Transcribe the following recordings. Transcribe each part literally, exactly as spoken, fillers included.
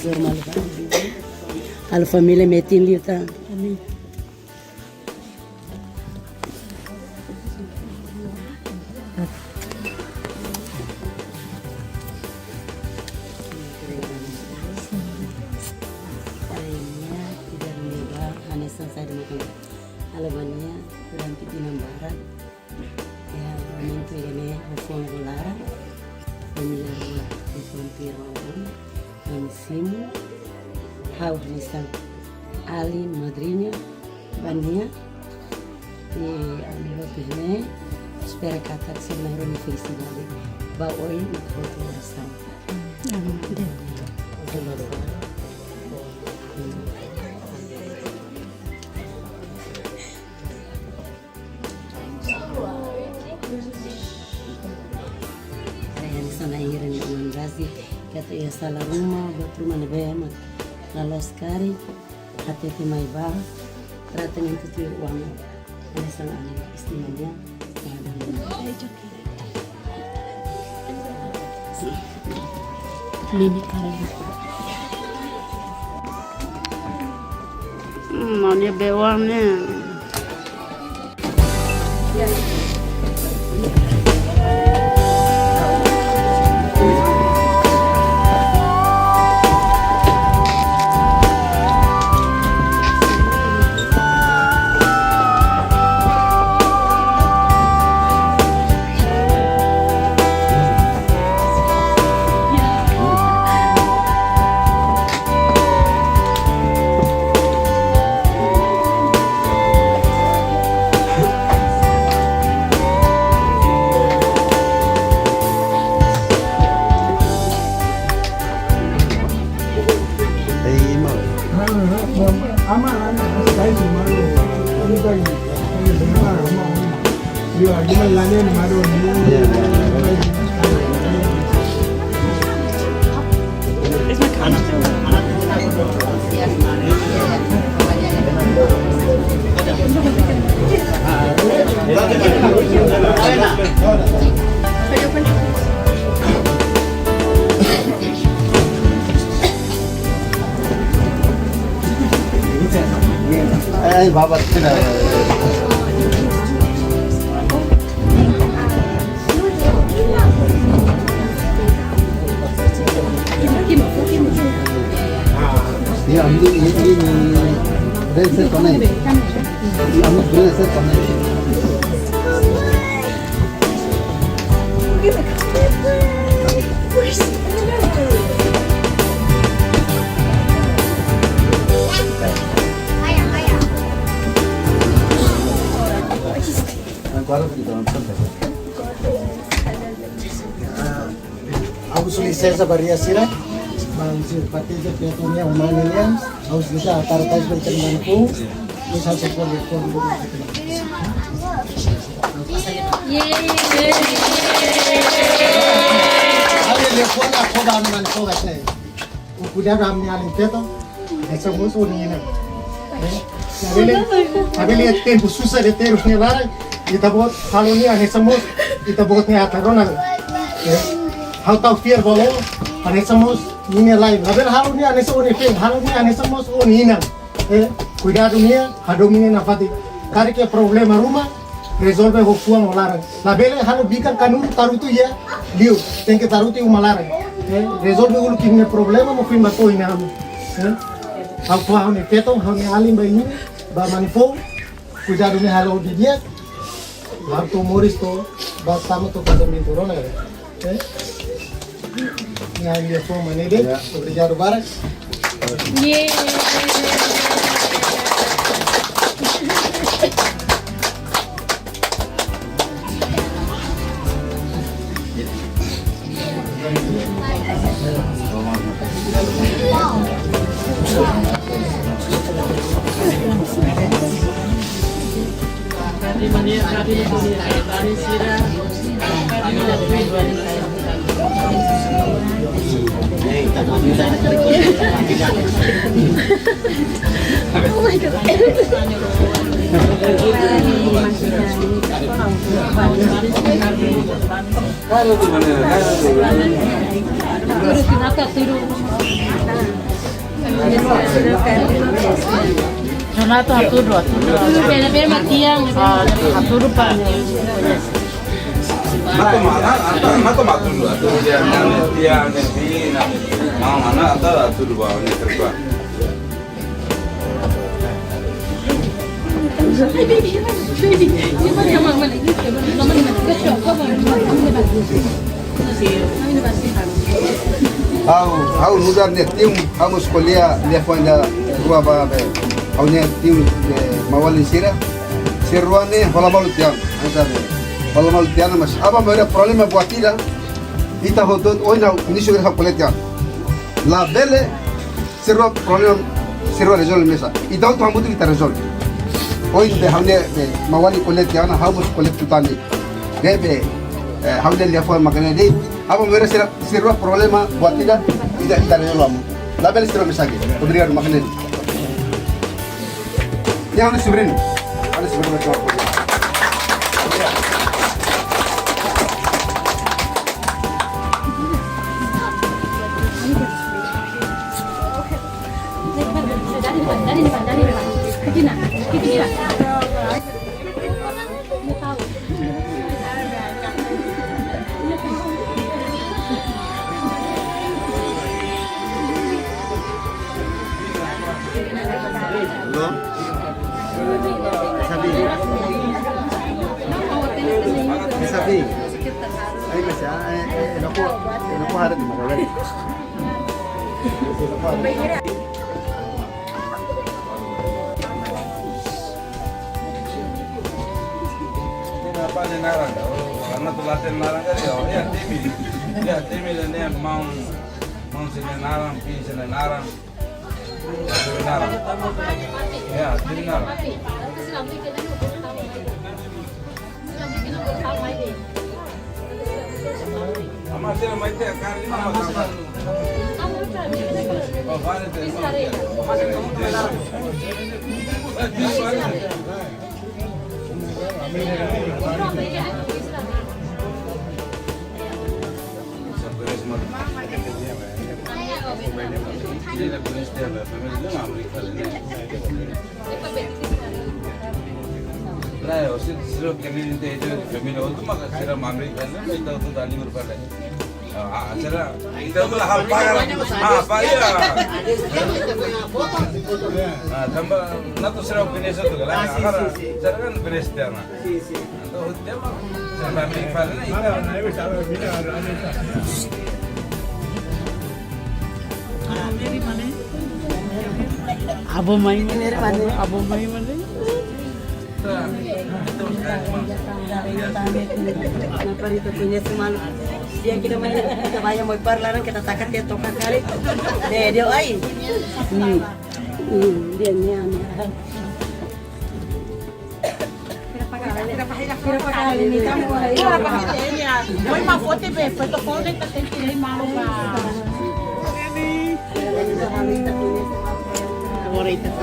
Normal ba. Halo família metin liután. Amin. Akhirnya tidak mengubah, hanya selesai dengan halo ba nia durante tinan barak. Ya, momentu ida-ne'e ho fuan ho laran, família rua ho fuan tiha ona, ami simu, ha'u hanesan alin madriña ba nia, i ami hotu ne'e, espera katak sira na'in-rua felisidade ba oin no ba to'o orasaun. Amin. Rai hanesan ai-ida nia oan rasik, katak iha sala ruma, buat ruma ne'ebé mak la loos karik, hatete mai ba, tratamentu tuir oan, hanesan ami estima nia. Nini kali. Hmm, mau nia be oan ne'e. Eh, babat, tidak. Ya, ini, ini, ini, dan saya pernah. Ya, ini sebenarnya saya pernah. Ha'u husu lisensa ba rai sira, ba husi parte de Petu nia uma nian, ha'u husu lisensa para tais ba ikan manku, bisa sekor de kor. Yeay. Ha'u telefon aku ba ami manku ba sei. O kuidadu ami-nia alin Petu, hanesan mós o-nia inan. Eh, labele, labele tempu susar de terus nia laran, ita-boot halo nia hanesan mós, ita-boot nia ata rona. Eh, ha'u tau fiar ba o, hanesan mós ninia laran. Labele halo nia hanesan o-nia feen, halo nia hanesan mós o-nia inan. Eh, kuidadu nia, hadomi nia nafatin. Karik iha problema ruma, rezolve ho fuan ho laran. Labele halo bikan kanuru tarutu iha liur, tenke tarutu iha uma laran. Eh, rezolve uluk nia problema, mós fim ba to'o iha ne'e. Eh, ha'u fó ha'u-nia feton, ha'u-nia alin ba imi, ba Manifou, kuidadu nia halo didi'ak, ba to'o moris to'o, ba tama to'o kazamentu rona, eh. Eh? Nia iha fó manede. Ya. Obrigadu barak. Yeay. Jonathan hatudu, hatudu. Ah, hatudu para. Mata, mata, mata, mata, mata, dia, dia, dia, dia, mau mana, ata, hatudu, bawa, ni, terus, bawa. Ha'u, ha'u nu'udar nia tiun, ha'u mós ko'alia liafuan ida rua ba be. Ha'u-nia tiun, eh, maun-alin sira. Sira rua ne'e hola malu tiha ona, hanesan ne'e. Hola malu tiha ona, mas aban-bainrua problema buat ida, ita hotu, ohin ha'u, inísiu ha'u ko'alia tiha ona. Labele, sira rua problema, sira rua rezolve mesak. Ita hotu hamutuk ita rezolve. Ohin be ha'u-nia be maun-alin ko'alia tiha ona, ha'u mós ko'alia tutan de'it. Ne'ebé, eh, ha'u-nia liafuan mak ne'e de'it. Aban-bainrua sira, sira rua problema buat ida, ita, ita rezolve hamutuk. Labele sira rua mesak. Obrigadu, mak ne'e. Ya, ha'u-nia sobriñu. Ha'u-nia sobriñu. Halo? Sabi. Sabi. Ai, mas, ah, eh, eh, no puedo, no puedo hablar de Margarita. Nia apá nia naran? Oh, karena tu latihan naran kan ya, ya, temi. Ya, temi dan dia mau, mau sini naran, pi sini naran. Sini naran. Ya, sini naran. Nah, ya, usir, sira kami minta itu, família hotu maka sira mamri kan, ita hotu dali berpada. Ah, sira, ita hotu hal pagar. Ah, apa ya? Ah, tanba, na tu sira Venesia tu kan, ah, sira kan Venesia na. Entaun, hotu maka sira mamri kan, ita. Avó mai mana? Avó mai mana? Apa ita koñese malu? Dia kita mai, kita baya mai par laran, kita taka tiha toka kali. Deh, dia ai. Hmm. Hmm, dia ni anu. Amor, ita. Ya.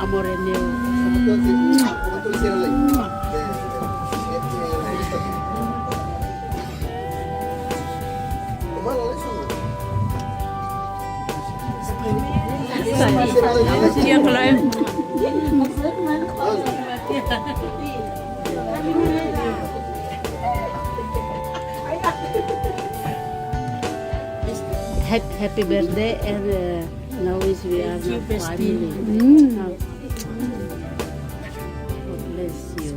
Amor, ita. Hap-, happy birthday and, uh, now is we are family. Mm. God bless you.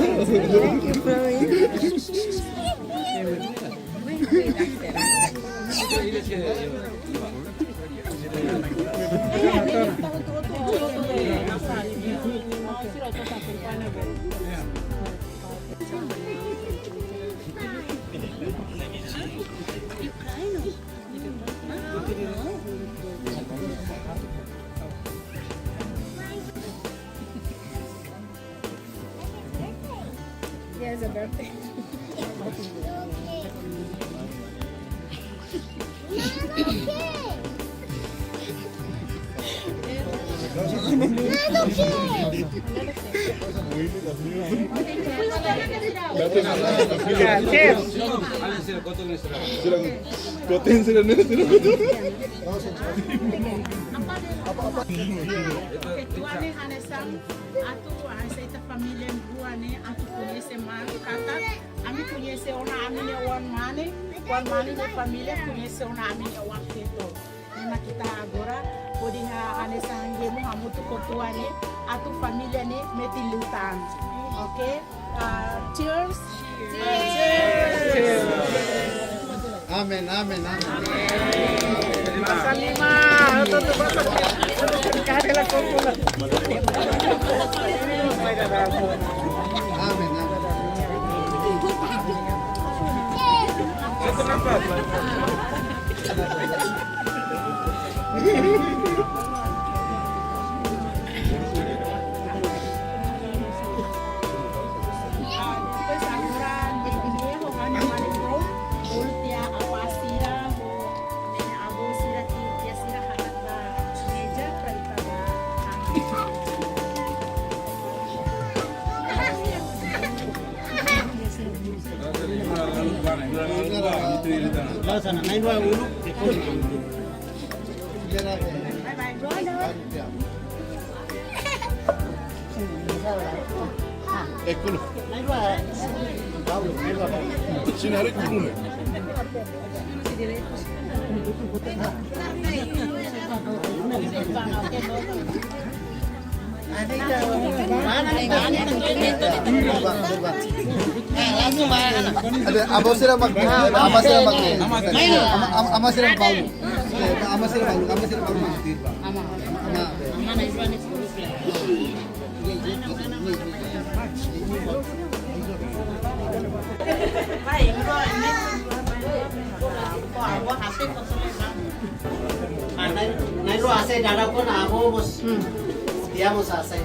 Thank you, Flori. Wait, wait, after, after. Yes, a birthday. Oke, tuan hanesan atu hanesan ita família rua ne'e atu koñese malu katak ami koñese ona ami-nia oan mane, oan mane nia família koñese ona ami-nia oan feto. Ne'e mak ita agora hodi hanesan hemu hamutuk ho tuan ne'e atu família ne'e metin liután. Oke? Ah, cheers. Cheers. Amen, amen, amen. Pasa lima, otro te pasa. Cadê la cópula? Amen, amen. Ekulu. Sini hari ekulu ne. Ada, abó sira mak, ama sira mak. Ama, ama, ama sira mak Paulo. Ama sira mak, ama sira mak. Ama. Nai, nai lo hace nada con amo, pues. Digamos, hace.